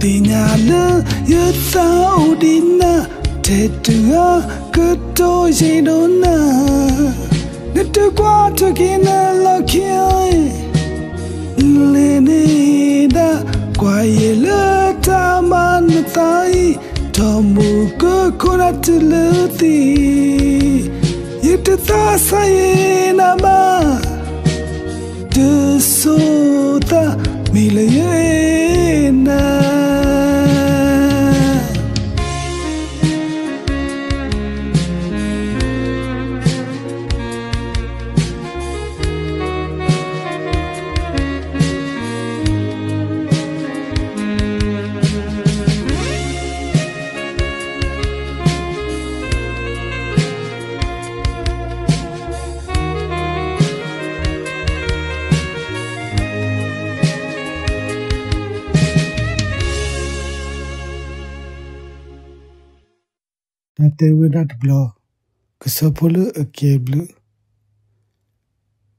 သ့ၣ်ညါလၢယသးအိၣ်ဒံးနၤ, ထဲတဂၤကတိၤယံၤဒိၣ်နၤ, နတကွၢ်ထွဲက့ၤနလီၢ်ခံအံၤ, နလဲၤန့ၢ်ဒၣ်ကွၢ်ယဲၢ်လၢတၢ်မၤနသးအံၤ, ထီဘိကခိၣ်နၢ်တုၤလၢသံ, ယတသးဆါယံၤနၤဘၣ် တစိၤသးမံၤလၢယအဲၣ်နၤ. တၢ်တဲဝဲဒၣ်တဘျီ, ကဆီဖိလၢအကဲဘျုး,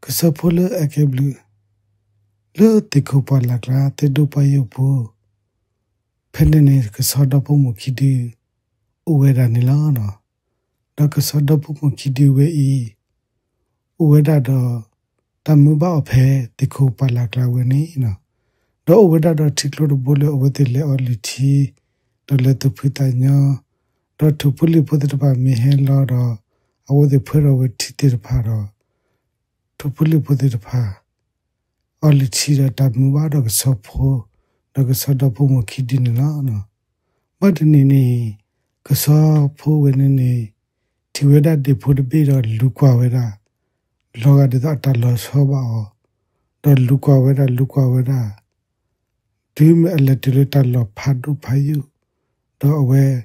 ကဆီဖိလၢအကဲဘျုး, လၢသ့ၣ်ခိၣ်ပှၢ်လၢ်ကျါ သ့ၣ်ဒိၣ်ပှၢ်ယိာ်ဖိ, ဖဲန့ၣ်န့ၣ် ကဆီဒီဖိမိၢ်ခံဒု အိၣ်ဝဲဒၣ်န့ၣ်လီၤ. ဒီးကဆီဒီဖိမိၢ်ခံဒုဝဲအံၤ အိၣ်ဝဲဒၣ်ဒီး တၢ်မုၢ်ဘၣ်အီၤဖဲသ့ၣ်ခိၣ်ပှၢ်လၢ်ကျါဝဲန့ၣ်, ဒီးအိၣ်ဝဲဒၣ်ဒီးထံကျိတဘိလၢအဝဲသ့ၣ်လဲၤအီလုၢ်ထံ, ဒီးလဲၤသူၣ်ဖှံသးညီ, ဒီးထိၣ်ဖိလံၣ်ဖိသ့ၣ်တဖၣ်မ့ၢ်ဟဲလီၤဒီး အဝဲသ့ၣ်ဖှဲထီၣ်ဝဲထံသ့ၣ်တဖၣ်ဒီး ထိၣ်ဖိလံၣ်ဖိသ့ၣ်တဖၣ် အီလုၢ်ထံဒီးတၢ်မုၢ်ဘၣ်ဒီးကဆီဖိ, ဒီးကဆီဒီဖိမိၢ်ခံဒုန့ၣ်လီၤ. ဘၣ်တနံၤန့ၣ် ကဆီဖိဝဲန့ၣ်န့ၣ် ထံၣ်ဝဲဒၣ်ဒ့ၣ်ဖိတဘ့ၣ်ဒီးလူၤကွၢ်ဝဲဒၣ်, လီၤဂာ်ဒ်သိးအတၢ်လီၤဆီဘၣ်အီၤ, ဒီးလူၤကွၢ်ဝဲဒၣ် လူၤကွၢ်ဝဲဒၣ်, တုၤမ့ၢ်အလဲၤတုၤလၢတၢ်လီၢ်ဖးဒိၣ်ဖးယိာ်, ဒီးအဝဲ တ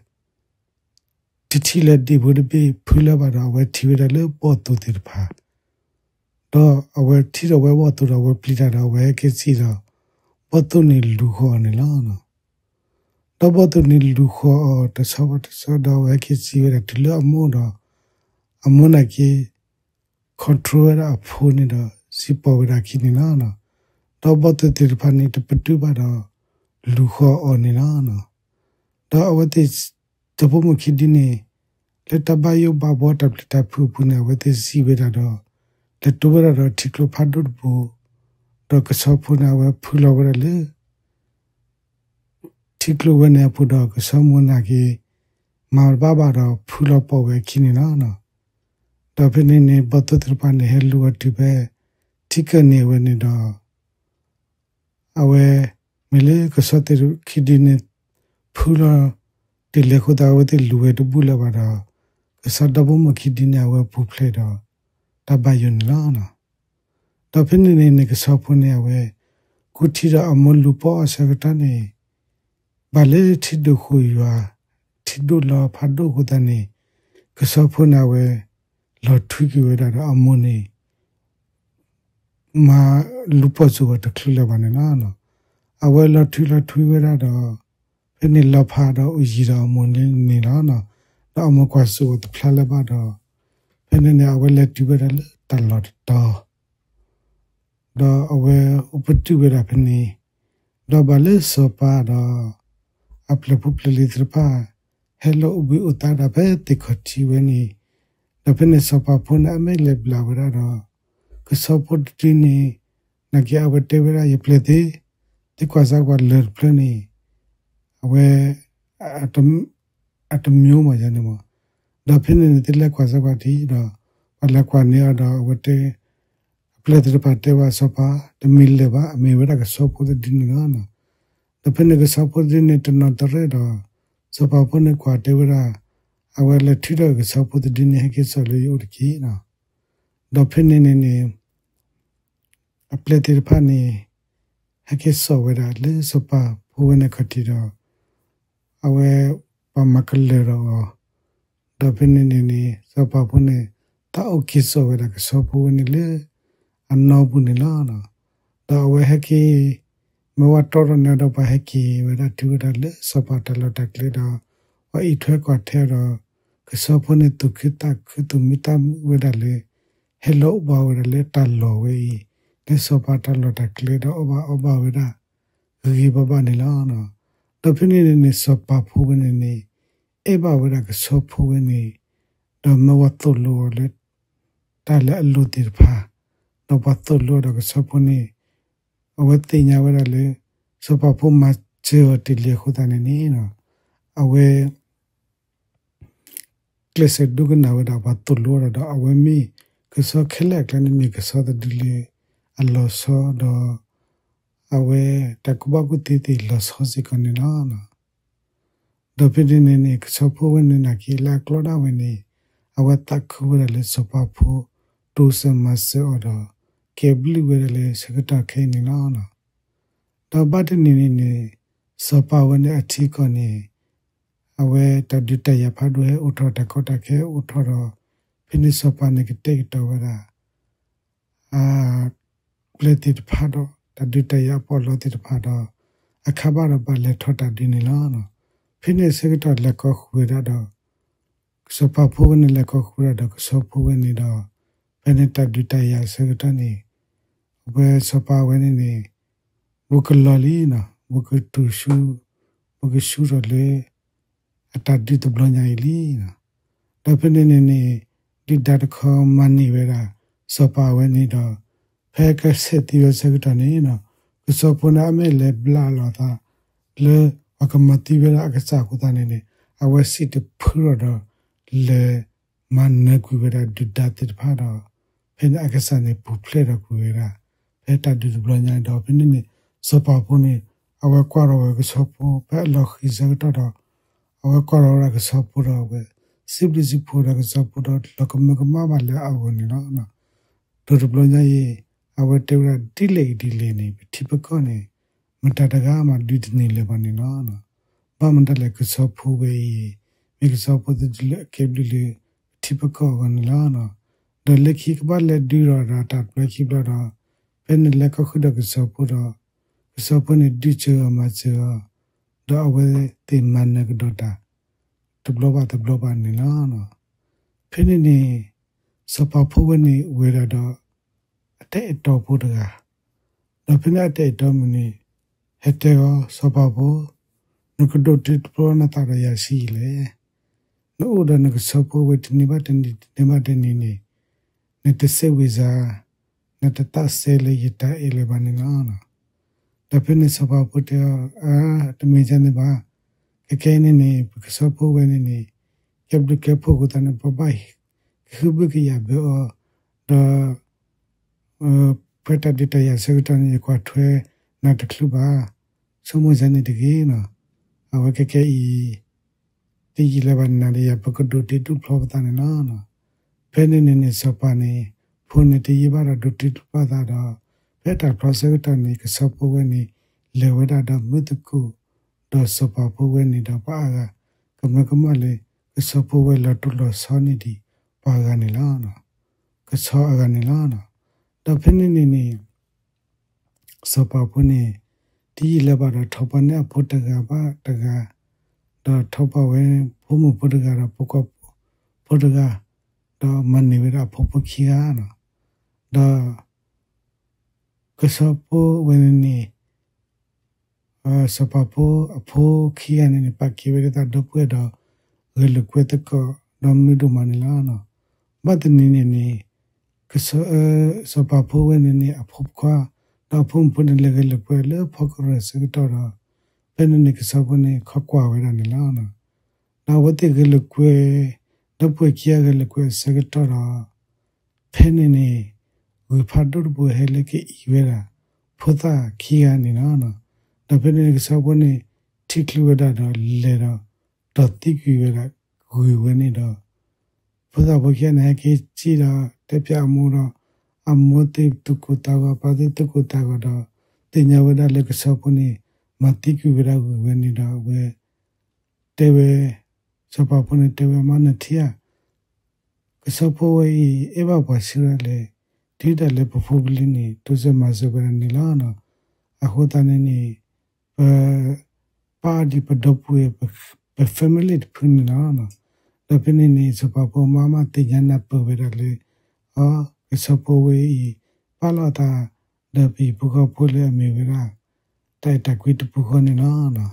ထံၣ်လၢဒ့ၣ်ဖိတဘ့ၣ်ဖုလၢၤဘၣ်ဒီး အဝဲထံၣ်ဝဲဒၣ်လၢဘီၣ်သိၣ်သ့ၣ်တဖၣ်, ဒီးအဝဲထံၣ်ဒီးဝဲဘီၣ်သိၣ်ဒီး အဝဲပျံၤတၢ်ဒီး အဝဲဟဲက့ၤစံၣ်ဒီး ဘီၣ်သိၣ်န့ၣ်လူၤဃီၤအီၤန့ၣ်လီၤ. ဒီးဘီၣ်သိၣ်န့ၣ်လူၤဃီၤအီၤတဆီဘၣ်တဆီဒီး အဝဲဟဲက့ၤစံၣ်ဝဲဒၣ်တုၤလၢအမိၢ်ဒီး အမိၢ်န့ၣ်က့ၤ control ဝဲဒၣ်အဖိန့ၣ်ဒီး စံၣ်ပိာ်ဝဲဒၣ်အခံန့ၣ်လီၤ. ဒီးဘီၣ်သိၣ်သ့ၣ်တဖၣ်န့ၣ် တပတုာ်ဘၣ်ဒီး လူၤဃီၤအီၤန့ၣ်လီၤ. ဒီးအဝဲသ့ၣ် ဒီဖိမိၢ်ခံဒုန့ၣ် လၢတၢ်ဘၣ်ယိၣ်ဘၣ်ဘှီတၢ်ပျံၤတၢ်ဖုးအပူၤန့ၣ် အဝဲသ့ၣ်စံၣ်ဝဲဒၣ်ဒီး လဲၤတိဝဲဒၣ်ဒီးထံကျိဖးဒိၣ်တဘိ, ဒီးကဆီဖိန့ၣ် အဝဲဖုလီၤဝဲဒၣ်လၢ ထံကျိဝဲန့ၣ်အပူၤဒီး ကဆီမိၢ်န့ၣ်က့ၤ မၤတဘၣ်ဘၣ်ဒီး ဖုလီၤပိာ်ဝဲအခံန့ၣ်လီၤ. ဒီးဖဲန့ၣ်န့ၣ် ဘီၣ်သိၣ်သ့ၣ်တဖၣ်န့ၣ် ဟဲလူၤအီၤတုၤဖဲ ထံကၢၢ်န့ၣ်ဝဲန့ၣ်ဒီး အဝဲ မ့ၢ်လၢကဆီသ့ၣ်ခံဒုန့ၣ် ဖုလီၤတ့ၢ်လံအဃိသတး အဝဲသ့ၣ်လူၤဝဲတဘူၣ်လၢၤဘၣ်ဒီး ကဆီဒီဖိမိၢ်ခံဒုန့ၣ် အဝဲပူၤဖျဲးဒီး တၢ်ဘၣ်ယိၣ်န့ၣ်လီၤ. ဒီးဖဲန့ၣ်န့ၣ်န့ၣ် ကဆီဖိန့ၣ် အဝဲ ကူထံဒီးအမိၢ်လူၤပိာ်အီၤအဆၢကတီၢ်န့ၣ် ဘၣ်လၢထံဒိၣ်ဃိၣ်ယွၤ ထံဒိၣ်လီၤဖးဒိၣ်အဃိသတးန့ၣ် ကဆီဖိန့ၣ် အဝဲ လီၤထွံက့ၤဝဲဒၣ်ဒီးအမိၢ်န့ၣ် မၤလူၤပိာ်စိာ်အီၤတချုးလၢၤဘၣ်န့ၣ်လီၤ. အဝဲလီၤထွံလီၤထွံဝဲဒၣ်ဒီး ဖဲန့ၣ်လီၤဖးဒီးအိၣ်ယံၤဒီးအမိၢ်န့ၣ်လီၤ. ဒီးအမိၢ်ကွၢ်စိာ်အီၤတဖျါလၢၤဘၣ်ဒီး ဖဲန့ၣ်န့ၣ် အဝဲလဲၤတုၤဝဲဒၣ်လၢတၢ်လီၢ်တတီၤ ဒီးအဝဲအိၣ်ပတုာ်ဝဲဒၣ်ဖဲန့ၣ်, ဒီးဘၣ်လၢစီၤပၤဒီး အပျဲၢ်ဖိပျဲၢ်လံၤသ့ၣ်တဖၣ် ဟဲလီၤအိၣ်ဘှံးအိၣ်သါဒၣ်ဖဲသ့ၣ်ခီၣ်ထံးဝဲန့ၣ်, ဒီးဖဲန့ၣ်စီၤပၤဖိန့ၣ် အမ့ၢ်လဲၤဘျးဝဲဒၣ်ဒီး ကဆီဖိတဒုန့ၣ် နာ်က့အဝဲတဲဝဲဒၣ် ယပျဲၢ်သ့ၣ်, သုကွၢ်စၢ်ကွၢ်လၢၢ်တဖျၢၣ်န့ၣ် အဝဲ အတမံၤမးယၤန့ၣ်မး, ဒီးဖဲန့ၣ်န့ၣ် သုလဲၤကွၢ်စၢ်ကွၢ်ထံးဒီး ပှၤလဲၤကွၢ်န့ၢ်အီၤဒီး အဝဲတဲ အပျဲၢ်သ့ၣ်တဖၣ်တဲဘၣ်စီၤပၤ တမ့ၢ်လၢၤဘၣ် အမ့ၢ်ဝဲဒၣ်ကဆီဖိတဒုန့ၣ်လီၤ. ဒီးဖဲန့ၣ်ကဆီဖိတဒုန့ၣ် တနီၤတရဲၣ်ဒီး စီၤပၤဖိန့ၣ်ကွၢ်တဲဝဲဒၣ် အဝဲလဲၤထုးဒီးကဆီဖိတဒုန့ၣ် ဟဲက့ၤစိာ်လၢယအိၣ်တက့ၢ်. ဒီးဖဲန့ၣ်န့ၣ်န့ၣ် အပျဲၢ်သ့ၣ်တဖၣ်န့ၣ် ဟဲက့ၤစိာ်ဝဲဒၣ်လၢစီၤပၤဖိဝဲန့ၣ်ခီၣ်ထံးဒီး အဝဲ ပှၤမၤကလၢာ်ဒီးအီၤ, ဒီးဖဲန့ၣ်န့ၣ်န့ၣ် စီၤပၤဖိန့ၣ် သးအိၣ်က့ၤစိာ်ဝဲဒၣ်ကဆီဖိဝဲန့ၣ်လၢ အနီၢ်ပူၤန့ၣ်လီၤ. ဒီးအဝဲဟဲက့ၤ မ့ၢ်ဝဲတီထီၣ်န့ၣ်ဒီး ပှၤဟဲက့ၤဝဲဒၣ်တုၤဝဲဒၣ်လၢစီၤပၤတၢ်လီၢ်တၢ်ကျဲဒီး ပှၤအံးထွဲကွၢ်ထွဲဒီး ကဆီဖိန့ၣ်သူၣ်ခုသးခုသူၣ်မံသးမုာ်ဝဲဒၣ်လၢ ဟဲလီၤအိၣ်ဘၣ်ဝဲဒၣ်လၢတၢ်လီၢ်ဝဲအံၤ လၢစီၤပၤတၢ်လီၢ်တၢ်ကျဲဒီးအီၣ်ဘၣ်အီဘၣ်ဝဲဒၣ် ဂ့ၤဂ့ၤဘၣ်ဘၣ်န့ၣ်လီၤ. ဒီးဖဲန့ၣ်န့ၣ်န့ၣ် စီၤပၤဖိဝဲန့ၣ်န့ၣ် အဲၣ်ဘၣ်ဝဲဒၣ်ကဆီဖိဝဲန့ၣ်, ဒီးမၢပှၤသိၣ်လိအီၤလၢ တၢ်လၢအလိၤသ့ၣ်တဖၣ်, ဒီးပှၤသိၣ်လိအီၤဒီးကဆီဖိန့ၣ် အဝဲသ့ၣ်ညါဝဲဒၣ်လၢ စီၤပၤဖိမၤစၢၤအီၤတ့ၢ်လံအဃိသတးန့ၣ်န့ၣ်, အဝဲ ကျဲးစၢးဒိကနၣ်ဝဲဒၣ်ပှၤသိၣ်လိအီၤဒီး အဝဲမ့ၢ်ကဆီခဲလၢာ်အကျါန့ၣ် မ့ၢ်ကဆီတဒုလၢအလီၤဆီဒီး အဝဲတၢ်ကူၣ်ဘၣ်ကူၣ်သ့သ့ၣ်လီၤဆီစ့ၢ်ကီးန့ၣ်လီၤ. ဒီးဖဲန့ၣ်န့ၣ်န့ၣ် ကဆီဖိဝဲန့ၣ်နာ်က့လၢအကျီဒၣ်ဝဲန့ၣ် အဝဲသးခုဝဲဒၣ်လၢစီၤပၤဖိ တိစၢၤမၤစၢၤအီၤဒီး ကဲဘျုးဝဲဒၣ်လၢဆၢကတီၢ်ခဲအံၤန့ၣ်လီၤ. ဒီးဘၣ်တနံၤန့ၣ်န့ၣ် စီၤပၤဝဲန့ၣ်အထံကီၢ်န့ၣ် အဝဲတၢ်ဒုးတၢ်ယၤဖးဒိၣ်ဟဲအိၣ်ထီၣ် တၢ်ကီတၢ်ခဲအိၣ်ထီၣ်ဒီး ဖဲန့ၣ်စီၤပၤန့ၣ်ကတဲာ်ကတီၤဝဲဒၣ် အပျဲၢ်သ့ၣ်တဖၣ်ဒီး တၢ်ဒုးတၢ်ယၤအပီးအလီသ့ၣ်တဖၣ်ဒီး အခါဘၣ်ဒီးဘၣ်လဲၤထီၣ်တၢ်ဒုးန့ၣ်လီၤ. ဖဲန့ၣ်အဆၢကတီၢ်လဲၤကီဃုာ်ဝဲဒၣ်ဒီး စီၤပၤဖိဝဲန့ၣ်လဲၤကီဃုာ်ဝဲဒၣ်ဒီးကဆီဖိဝဲန့ၣ်ဒီး ဖဲန့ၣ်တၢ်ဒုးတၢ်ယၤအဆၢကတီၢ်န့ၣ် အဝဲစီၤပၤဝဲန့ၣ်န့ၣ် ဝဲကလီၤလံနီၤ, ဝဲကတုၤဆူ ဝဲကဆူထီၣ်လၢ အတၢ်ဒုးတဘျီညါအံၤလံနီၤ. ဒီးဖဲန့ၣ်န့ၣ်န့ၣ် ဒုၣ်ဒါတခီမၤန့ၢ်ဝဲဒၣ် စီၤပၤဝဲန့ၣ်ဒီး ဖဲကဆဲးသံဝဲဆၢကတီၢ်န့ၣ်နီၤ, ကဆီဖိန့ၣ်အမ့ၢ်လဲၤဘျါလီၤအသး လၢပှၤကမၤသံဝဲဒၣ်အကစၢ်အဃိသတးန့ၣ်န့ၣ် အဝဲစံၣ်တဖုထီၣ်ဒီး လဲၤမၤနၢၤကွံာ်ဝဲဒၣ်ဒုၣ်ဒါသ့ၣ်တဖၣ်ဒီး ဖဲန့ၣ်အကစၢ်န့ၣ်ပူၤဖျဲးထီၣ်ကွံာ်ဝဲဒၣ် ဖဲတၢ်ဒုးတဘျီညါဒီး ဖဲန့ၣ်န့ၣ် စီၤပၤဖိန့ၣ် အဝဲကွၢ်ထီၣ်ဝဲကဆီဖိ ဖဲအလီၤဃံၤဆၢကတီၢ်ဒီး အဝဲကွၢ်ထီၣ်ဝဲဒၣ်ကဆီဖိဒီးအဝဲ စံးဘျုးစံးဖှိၣ်ဒီးကဆီဖိဒီး လီၤကမၢကမၣ်ဘၣ်လၢအဂီၢ်န့ၣ်လီၤ. ဒီးတဘျီညါအံၤ အဝဲတဲဝဲဒၣ်ဒ်လဲၣ်ဂ့ၤဒ်လဲၣ်န့ၣ် ပထံပကီၢ်န့ၣ် မတၤတဂၤမးဒုးတန့ၢ်လၢၤဘၣ်န့ၣ်လီၤ. ဘၣ်မတၤလဲၣ် ကဆီဖိဝဲအံၤ မ့ၢ်ကဆီဖိတဒုလၢအကဲဘျုးလၢပထံပကီၢ်အဂီၢ်န့ၣ်လီၤ. ဒီးလၢခံကဘၣ်လဲၤဒုးဒီးဒီးတၢ်တဘျီခံဘျီဒီး ဖဲန့ၣ်လဲၤကီဃုာ်ဒီးကဆီဖိဒီး ကဆီဖိန့ၣ်ဒုးစၢၤအီၤမၤစၢၤအီၤ ဒီးအဝဲသ့ၣ်မၤနၢၤကဒီးတၢ် တဘျီဘၣ်တဘျီဘၣ်န့ၣ်လီၤ. ဖဲန့ၣ်န့ၣ် စီၤပၤဖိဝဲန့ၣ်အိၣ်ဝဲဒၣ်ဒီး အတၢ်အဲၣ်တီဖိတဂၤ, ဒီးဖဲန့ၣ်အတၢ်အဲၣ်တီမုၣ်န့ၣ် ဟဲတဲအီၤ စီၤပၤဖိ, နကဒိးတ့တဖျီနသးဒီးယၤဆံးယံာ်လဲၣ်. နအိၣ်ဒီးနကဆီဖိဝဲတနံၤဘၣ်တနံၤ တနံၤဘၣ်တနံၤန့ၣ် နတစဲးဝံၤစါ နတသးစဲလၢယတၢ်အဲၣ်လၢၤဘၣ်န့ၣ်လီၤ. ဒီးဖဲန့ၣ်စီၤပၤဖိတဲအီၤ အါ တမ့ၢ်ဒ်န့ၣ်ဘၣ်. ခဲကနံၣ်အံၤန့ၣ်န့ၣ် ပကဆီဖိဝဲန့ၣ်န့ၣ် ကဲဘျုးကဲဖှိၣ်အဃိသတးန့ၣ် ပဘၣ်ကဟုဘၣ်ကယာ်ဘၢအီၤ, ဒီး ဖဲတၢ်ဒုးတၢ်ယၤဆၢကတီၢ်န့ၣ် ယကွၢ်ထွဲနၤတချုးဘၣ်. ဆိကမိၣ်စ့ၢ်န့ၣ်တဂ့ၤနီၤ. အဝဲခဲကနံၣ်အံၤ တယံာ်လၢၤဘၣ်နၤဒီးယၤ ပကဒိးတ့ဒိးဖျီပသးန့ၣ်လီၤ. ဖဲန့ၣ်န့ၣ်န့ၣ် စီၤပၤန့ၣ် ဖိန့ၣ်တယံာ်ဘၣ်ဒီးဒိးတ့ဒိးဖျီသးဒီး ဖဲတၢ်ဖျီဆၢကတီၢ်န့ၣ် ကဆီဖိဝဲန့ၣ် လဲၤဝဲဒၣ်ဒီးမုၢ်သကိး ဒီးစီၤပၤဖိဝဲန့ၣ်ဒီးပှၤအါဂၤ ကမၢကမၣ်လၢ ကဆီဖိဝဲလီၤတိၢ်လီၤဆီန့ၢ်ဒံးပှၤဂၤန့ၣ်လီၤ. ကဆီအဂၤန့ၣ်လီၤ. ဒီးဖဲန့ၣ်န့ၣ်န့ၣ် စီၤပၤဖိန့ၣ် တယံာ်လၢၤဘၣ်ဒီးထီၣ်ပှၤန့ၢ်အဖိတဂၤဘၣ်တဂၤ, ဒီးထီၣ်ပှၤဝဲဖိမုၣ်ဖိတဂၤဒီးဖိခွါဖိတဂၤ, ဒီးမၤန့ၢ်ဝဲဒၣ်အဖိဖိခံဂၤနီၤ. ဒီး ကဆီဖိဝဲန့ၣ်န့ၣ် စီၤပၤဖိအဖိခံဂၤန့ၣ်န့ၣ် ပာ်ကဲဝဲဒၣ်သးဒီပုၢ်ဝဲၢ်ဒီး ဂဲၤလိာ်ကွဲသကိး ဒီးမုာ်ဒိၣ်မးန့ၣ်လီၤ. ဘၣ်တနံၤန့ၣ်န့ၣ် ကဆီ စီၤပၤဖိဝဲန့ၣ်န့ၣ် အဖိခွါ ဒီးအဖိမုၣ်ဖိန့ၣ် လဲၤဂဲၤလိာ်ကွဲလၢဖီကရၢၢ်ဆၢကတီၢ်ဒီး ဖဲန့ၣ်န့ၣ် ကဆီဖိန့ၣ် ခိးကွၢ်ဝဲဒၣ်န့ၣ်လီၤ. ဒီးအဝဲသ့ၣ်ဂဲၤလိာ်ကွဲ ဒီပုၢ်ဝဲၢ်ခံဂၤဂဲၤလိာ်ကွဲအဆၢကတီၢ်ဒီး ဖဲန့ၣ်န့ၣ် ဂုၢ်ဖးဒိၣ်တဘိဟဲလၢကအံၤဝဲဒၣ် ဖိသၣ်ခံဂၤန့ၣ်လီၤ. ဒီးဖဲန့ၣ်န့ၣ် ကဆီဖိန့ၣ် ထံၣ်ချုးဝဲဒၣ်ဒီးလဲၤဒီး ဒီးသံကွံာ်ဝဲဒၣ်ဂုၢ်ဝဲန့ၣ်ဒီး ဖိသၣ်ဖိခံဂၤန့ၣ် ဟဲက့ၤစံၣ်ဒီးတဲဖျါအမိၢ်ဒီး အမိၢ်သ့ၣ်သူၣ်ကိၢ်သးဂီၤ အပၢ်သ့ၣ်သူၣ်ကိၢ်သးဂီၤဒီး သ့ၣ်ညါဝဲဒၣ်လၢကဆီဖိန့ၣ် မၤသံကွံာ်ဝဲဒၣ်ဂုၢ်ဝဲန့ၣ်ဒီးအဝဲ တဲဝဲ စီၤပၤဖိန့ၣ်တဲဝဲ မါနထံဧၢ ကဆီဖိဝဲအံၤ အဲၣ်ဘၣ်ပှၤဆံးဒၣ်လဲၣ်, တုၤဒၣ်လဲာ်ပဖိပလံၤန့ၣ် တိစၢၤမၤစၢၤဝဲဒၣ်န့ၣ်လီၤ. အဃိသတးန့ၣ်န့ၣ် ပ ပာ်အီၤဒ်ပဒီပုၢ်ဝဲၢ် ပ family တဖုန့ၣ်လီၤ. ဒီးဖဲန့ၣ်န့ၣ် စီၤပၤဖိမါမးသ့ၣ်ညါနၢ်ပၢၢ်ဝဲဒၣ်လၢ အ ကဆီဖိဝဲအံၤ ပာ်လီၤအသး ဒီးပဟံၣ်ဖိဃီဖိလၢအမ့ၢ်ဝဲဒၣ် တၢ်အဲၣ်တၢ်ကွံတပူၤဃီန့ၣ်လီၤ.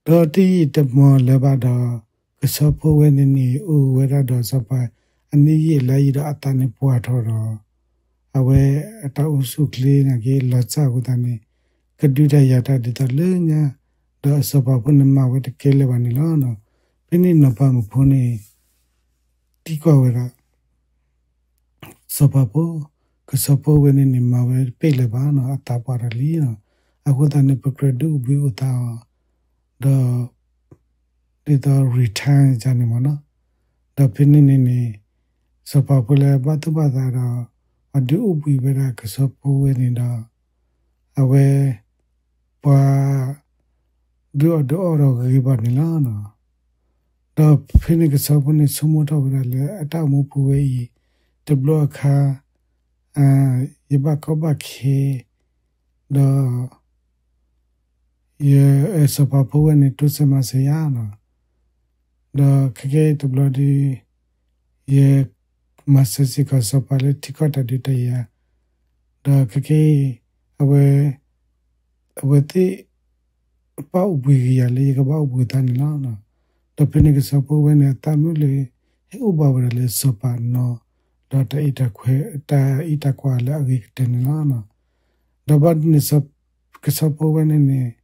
ဒီးတယံာ်တမီၢ်လၢၤဘၣ်ဒီး ကဆီဖိဝဲန့ၣ်န့ၣ် အိၣ်ဝဲဒၣ်ဒီးစီၤပၤ အနံၣ်ယံာ်အလါယံာ်ဒီးအသးန့ၣ်ပှၢ်ထီၣ်ဒီး အဝဲအတၢ်အိၣ်ဆူၣ်အိၣ်ချ့နာ်က့ လီၤစၢ်အဃိသတးန့ၣ် ကဒုးတၢ်ယၤတၢ်ဒ်သိးလၢညါ ဒီးအစီၤပၤဖိန့ၣ်မၤဝဲတကဲလၢၤဘၣ်န့ၣ်လီၤ. ဖဲန့ၣ်နီၢ်ပၤမုၣ်ဖိန့ၣ် သံကွၢ်ဝဲဒၣ် စီၤပၤဖိ, ကဆီဖိဝဲန့ၣ်န့ၣ် မၤဝဲတပ့ၢ်လၢၤဘၣ်နီၤ, အသးပှၢ်ထီၣ်လံနီၤ. အဃိသတးန့ၣ် ပကြၢးဒုးအိၣ်ဘှံးအိၣ်သါအီၤ, ဒီး ဒ်သိး retire န့ၣ်မ့ၢ်နီၤ. ဒီးဖဲန့ၣ်န့ၣ်န့ၣ် စီၤပၤဖိလၢဘၣ်သူၣ်ဘၣ်သးဒီး ပှၤဒုးအိၣ်ဘှံးဝဲဒၣ်ကဆီဖိဝဲန့ၣ်ဒီး အဝဲ ပှၤ ဒုးအီၣ်ဒုးအီဒီးဂ့ၤဂ့ၤဘၣ်န့ၣ်လီၤ. ဒီးဖဲန့ၣ်ကဆီဖိန့ၣ် ဆိကမိၣ်ထီၣ်ဝဲဒၣ်လၢအတၢ်အိၣ်မူပူၤဝဲအံၤ တဘျီအခါ ယဘၣ်ကီဘၣ်ခဲ ဒီး ယစီၤပၤဖိဝဲန့ၣ် တိစၢၤမၤစၢၤယၤနီၤ. ဒီးခဲကနံၣ်အံၤတဘျီဒီး ယမၤစၢၤစ့ၢ်ကီးစီၤပၤလၢထံကီၢ်တၢ်ဒုးတၢ်ယၤ, ဒီးခဲကနံၣ်အံၤ အဝဲ အဝဲသ့ၣ် ဘၣ်အိၣ်ဘှံးက့ၤယၤလၢယကဘၣ်အိၣ်ဘှံးသါန့ၣ်လီၤ. ဒီးဖဲန့ၣ်ကဆီဖိဝဲန့ၣ် အသးမုၢ်လၢ ဟဲအိၣ်ဘၣ်ဝဲဒၣ်လၢစီၤပၤနီၤ, ဒီးတၢ်အံးတၢ်ကွၢ်လၢအဂ့ၤကတၢၢ်န့ၣ်လီၤ. ဒီးဘၣ်န့ၣ် ကဆီဖိဝဲန့ၣ်န့ၣ်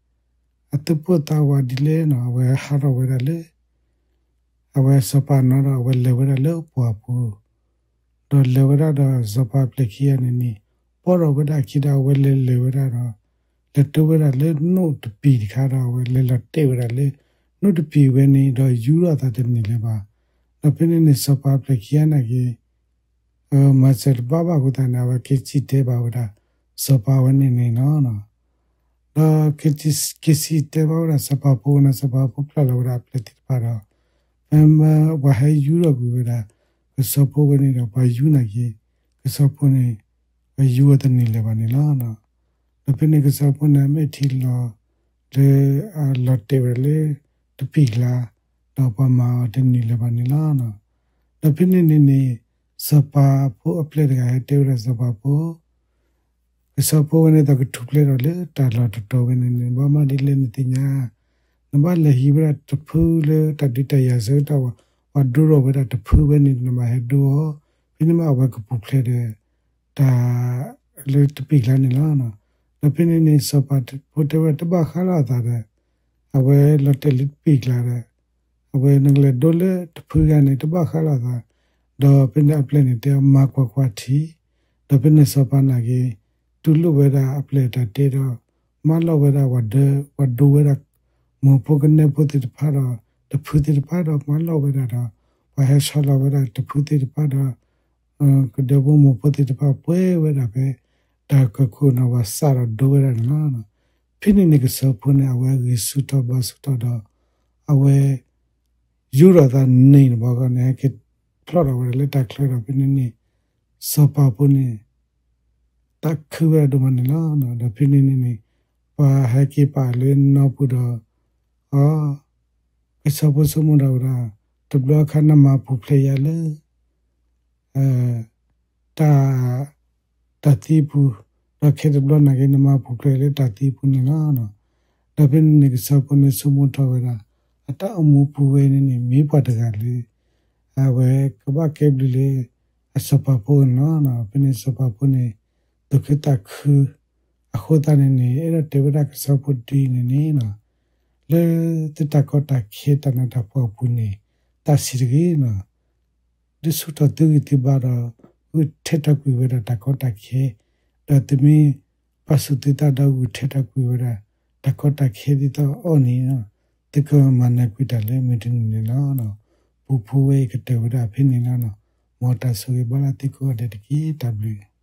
အသူၣ်ပိၢ်သးဝးဒ်လဲၣ်နီၤ အဝဲဟးထီၣ်ဝဲဒၣ်လၢ အဝဲစီၤပၤနီၤဒီးအဝဲလဲၤဝဲဒၣ်လၢပှၢ်ပူၤ, ဒီးလဲၤဝဲဒၣ်ဒီးစီၤပၤအပျဲၢ်ခံဂၤန့ၣ်န့ၣ် ပိာ်ထီၣ်ဝဲဒၣ်အခံဒီးအဝဲလဲၤလဲၤဝဲဒၣ်ဒီး လဲၤတုၤဝဲဒၣ်လၢနိၣ်တပံာ်တခါဒီး အဝဲလဲၤလီၤတဲာ်ဝဲဒၣ်လၢ နိၣ်တပံာ်ဝဲန့ၣ် ဒီးယူထီၣ်အသးတန့ၢ်လၢၤဘၣ်. ဒီးဖဲန့ၣ်န့ၣ် စီၤပၤအပျဲၢ်ခံဂၤနာ်က့ မၤစၢၤတဘၣ်ဘၣ်အဃိသတးန့ၣ် အဝဲက့ၤစံးတဲဘၣ်ဝဲဒၣ် စီၤပၤဝဲန့ၣ်န့ၣ်လီၤ. ဒီးက့ၤစံးတဲဘၣ်ဝဲဒၣ်စီၤပၤဖိဝဲန့ၣ် စီၤပၤဖိဖျါလီၤဝဲဒၣ်အပျဲၢ်သ့ၣ်တဖၣ်ဒီး ဖဲမ့ၢ်ပှၤဟဲယူထီၣ်ကွံာ်ဝဲဒၣ် ကဆီဖိဝဲန့ၣ်ဒီး ပှၤယူနာ်က့ ကဆီဖိန့ၣ် ပှၤယူအီၤတန့ၢ်လၢၤဘၣ်န့ၣ်လီၤ. ဒီးဖဲန့ၣ်ကဆီဖိန့ၣ် အမဲာ်ထံလီၤ လၢအလီၤတဲာ်ဝဲဒၣ်လၢ တပံာ်ကျါ ဒီးပှၤမၤအီၤတန့ၢ်လၢၤဘၣ်န့ၣ်လီၤ. ဒီးဖဲန့ၣ်န့ၣ်န့ၣ် စီၤပၤဖိအပျဲၢ်တဂၤဟဲတဲဝဲဒၣ်စီၤပၤဖိ ကဆီဖိဝဲန့ၣ် သးကထူၣ်ဖျဲးဒီးလၢတၢ်လီၢ်တတီၤဝဲန့ၣ်န့ၣ် ဘၣ်မၤဒ်လဲၣ်နသ့ၣ်ညါ, နဘၣ်လဲၤဟံးဝဲဒၣ်တဖုလၢတၢ်ဒုးတၢ်ယၤဆၢကတီၢ် ပှၤဒိထီၣ်ဝဲဒၣ်တဖုဝဲန့ၣ် နဘၣ်ဟဲဒိအီၤ, ဖဲန့ၣ်မ့ၢ်အဝဲကပူၤဖျဲးဒီး တၢ် လၢတပံာ်ကျါန့ၣ်လီၤ. ဒီးဖဲန့ၣ်န့ၣ် စီၤပၤဖိတဲဝဲဒၣ်တဘၣ်ဃးလိာ်အသးဒီး အဝဲလီၤတဲာ်လၢတပံာ်ကျါဒီး အဝဲနကလဲၤဒိလၢတဖုဂၤန့ၣ် တဘၣ်ဃးလိာ်အသး, ဒီးဖဲန့ၣ်အပျဲၢ်န့ၣ်တဲအီၤမၤကွၢ်ကွၢ်ထံ, ဒီးဖဲန့ၣ်စီၤပၤနာ်က့ တူၢ်လိာ်ဝဲဒၣ်အပျဲၢ်တၢ်တဲဒီး မၢလီၤဝဲဒၣ်ဝၤဒၢ ပှၤဒိဝဲဒၣ် မိၢ်ဖိကနဲၣ်ဖိသ့ၣ်တဖၣ်ဒီး တဖုသ့ၣ်တဖၣ်ဒီးမၢလီၤဝဲဒၣ်ဒီး ပှၤဟဲဆီလီၤဝဲဒၣ်တဖုသ့ၣ်တဖၣ်ဒီး ကဒဲဖိမိၢ်ဖိသ့ၣ်တဖၣ်ပှဲၤဝဲဒၣ်ဖဲ တၢ်ကခိၣ်နီၣ်ဝၤစးဒီးဒိဝဲဒၣ်န့ၣ်လီၤ. ဖဲန့ၣ်န့ၣ်ကဆီဖိန့ၣ် အဝဲဂံၢ်ဆူၣ်ထီၣ်ဘါဆူၣ်ထီၣ်ဒီး အဝဲ ယူထီၣ်သးန့ၢ်န့ၣ်ဘၣ်ဂီၢ်န့ၣ် ဟဲက့ၤဖျီၣ်ထီၣ်ဝဲဒၣ်လၢတၢ်ချၢဒီးဖဲန့ၣ်န့ၣ် စီၤပၤဖိန့ၣ် သးခုဝဲဒၣ်ဒိၣ်မးန့ၣ်လီၤ. ဒီးဖဲန့ၣ်န့ၣ်န့ၣ် ပှၤဟဲက့ၤပာ်လၢနီၢ်ပူၤဒီး အ ကဆီဖိဆိကမိၣ်ဒီးဝဲဒၣ် တဘျီအခါနမၤပူၤဖျဲးယၤလၢ တၢ် တၢ်သံပူၤ, ဒီးခဲတဘျီနာ်က့နမၤပူၤဖျဲးလၢတၢ်သံပူၤန့ၣ်လီၤ. ဒီးဖဲန့ၣ်န့ၣ်ကဆီဖိန့ၣ်ဆိကမိၣ်ထီၣ်ဝဲဒၣ် အတၢ်အိၣ်မူပူၤဝဲန့ၣ်န့ၣ် မ့ၢ်ပှၤတဂၤလၢ အဝဲကဘၣ်ကဲဘျုးလၢ အစီၤပၤဖိန့ၣ်လီၤ. ဖဲန့ၣ်စီၤပၤဖိန့ၣ် သူၣ်ခုသးခု အဃိသတးန့ၣ်န့ၣ် အဲၣ်ဒိးတဲဝဲဒၣ်ကဆီဖိဒ်န့ၣ်န့ၣ် လၢသုတၢ်ကီတၢ်ခဲတၢ်နးတၢ်ဖှီၣ်အပူၤန့ၣ် သးဆံးတဂ့ၤန့ၣ် ဒုးဆူၣ်ထီၣ်သုဂံၢ်သုဘါဒီး ဂုာ်ထဲးထီၣ်ကွံာ်ဝဲဒၣ်တၢ်ကီတၢ်ခဲ, ဒီးသုမ့ၢ်ပာ်ဆူၣ်သုသးဒီးဂုာ်ထဲးထီၣ်ကွံာ်ဝဲဒၣ် တၢ်ကီတၢ်ခဲဒ်သိးအီၤန့ၣ် သုကမၤနၢၤကွံာ်တၢ်လၢမုၢ်တနံၤန့ၣ်လီၤ. ပူဖိဝဲအံၤကတၢၢ်ဝဲဒၣ်ဖဲန့ၣ်လီၤ. မ်တၢ်ဆိၣ်ဂ့ၤဘၣ်လၢသုကိးဂၤဒဲးတက့ၢ်. တၢ်ဘျုး